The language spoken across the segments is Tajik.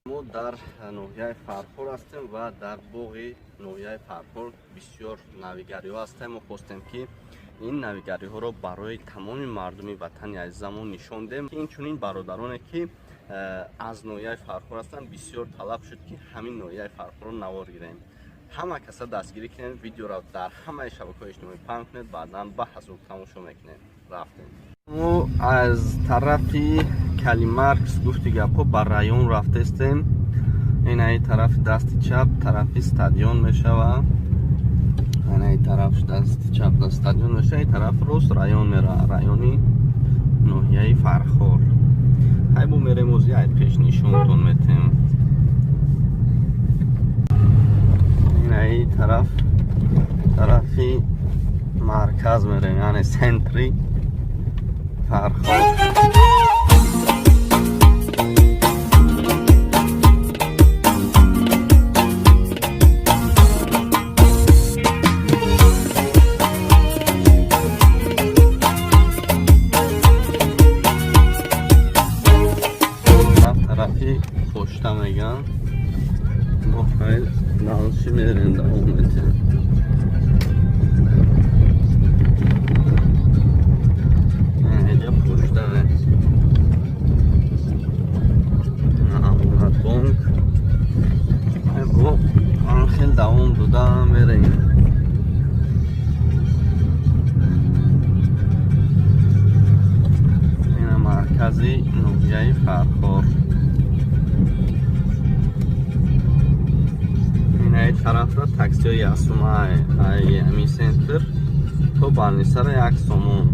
Мо дар ноҳияи Фархор ҳастем ва дар боғи ноҳияи Фархор бисёр навигариҳо ҳастем. Мо хостем, ки ин навигариҳоро барои тамоми мардуми ватани азизамон нишон диҳем. Инчунин бародароне, ки аз ноҳияи Фархор ҳастанд, бисёр талаб шуд, ки ҳамин ноҳияи Фархорро навор гирем. Ҳама каса дастгирӣ кунед, видеоро дар ҳамаи шабакаҳои иҷтимоӣ паҳн кунед, баъдан ба ҳазур тамошо мекунем. Рафтем. Мо аз тарафи Калимаркс, гуфти гапҳо, ба район рафтестем. Инаи тарафи дасти чап тарафи стадион мешава. Инаи тараф дасти чап стадион мешава, ин тараф рост район мера, райони ноҳияи Фархор. Ҳай, бо мерем, ози ай пеш нишонтон метем. Инаи тараф тарафи марказ мерем, яъне центри Фархор. Тарафи пошта меган. Бо хайр, дальше мерем, давом метем. Инҷа пошта, Амонатбонк. Бо хел давом дода мерем. Ина маркази ноҳияи Фархор. Инаи тарафра таксиҳои Ясума ай ами центр то Балнисара 1 сомон.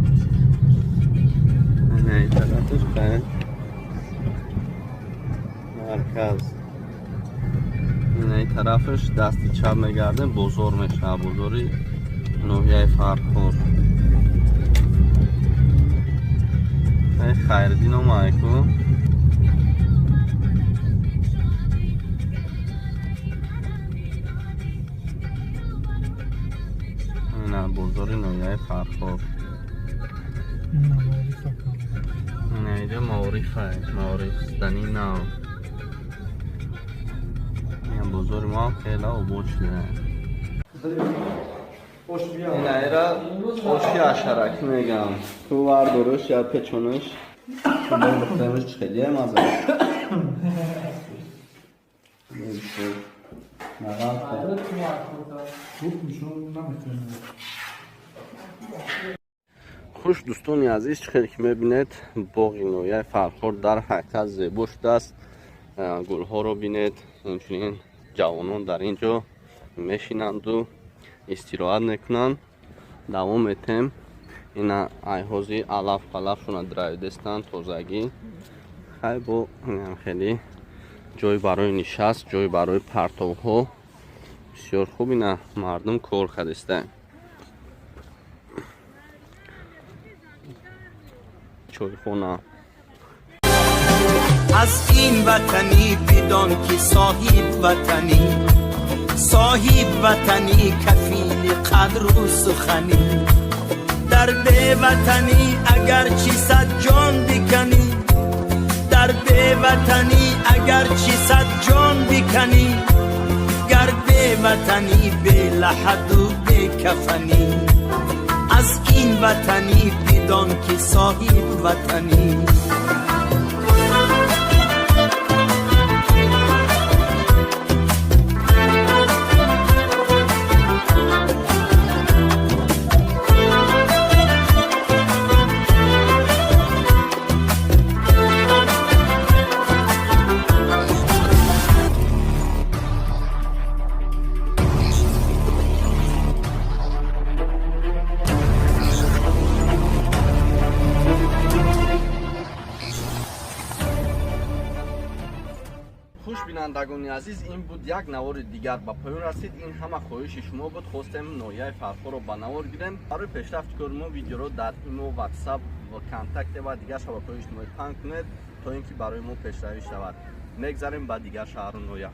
Инаи тарафаш хай марказ. Инаи тарафаш дасти чап мегардем, бозор мешавад, бозори ноҳияи Фархор. Хайриддин омайку. Ина бозори ноҳияи Фархор. Ина инҷа маорифа, маориф здани нав. Ина бозори мо ҳам хеле обод шуда. Ина ира оши ашаракӣ мегам. Ту вардориш я печониш. Бихӯремиш, хеле маза. Нағал. Хуш, дӯстони азиз, чӣ хеле ки мебинед, боғи ноҳияи Фархор дар ҳақиқат зебо шудааст. Гулҳоро бинед, инчунин ҷавонон дар ин ҷо мешинанду истироҳат мекунанд. Давом метем. Ина айҳози алаф палафшона дравидестанд, тозагӣ. Хай, бо инам хеле ҷой барои нишаст, ҷой барои партовҳо бисёр хуб. Ина мардум кор кардиста. Чойхона. Аз ин ватанӣ бидон, ки соҳиб ватанӣ, соҳиб ватанӣ кафили қадру суханӣ. Дар беватанӣ агарчи сад ҷон биканӣ, дар беватанӣ агарчи сад ҷон биканӣ, гар беватанӣ белаҳаду бекафанӣ, аз ин ватанӣ бидон, ки соҳиб ватанӣ. Хуш, бинандагони азиз, ин буд як навори дигар, ба поён расид. Ин ҳама хоҳиши шумо буд, хостем ноҳияи Фархорро ба навор гирем. Барои пешрафти кори мо видеоро дар Имо, Ватсап, Контакте ва дигар шабакаҳои иҷтимоӣ паҳн кунед, то ин ки барои мо пешравӣ шавад. Мегзарем ба дигар шаҳру ноҳия.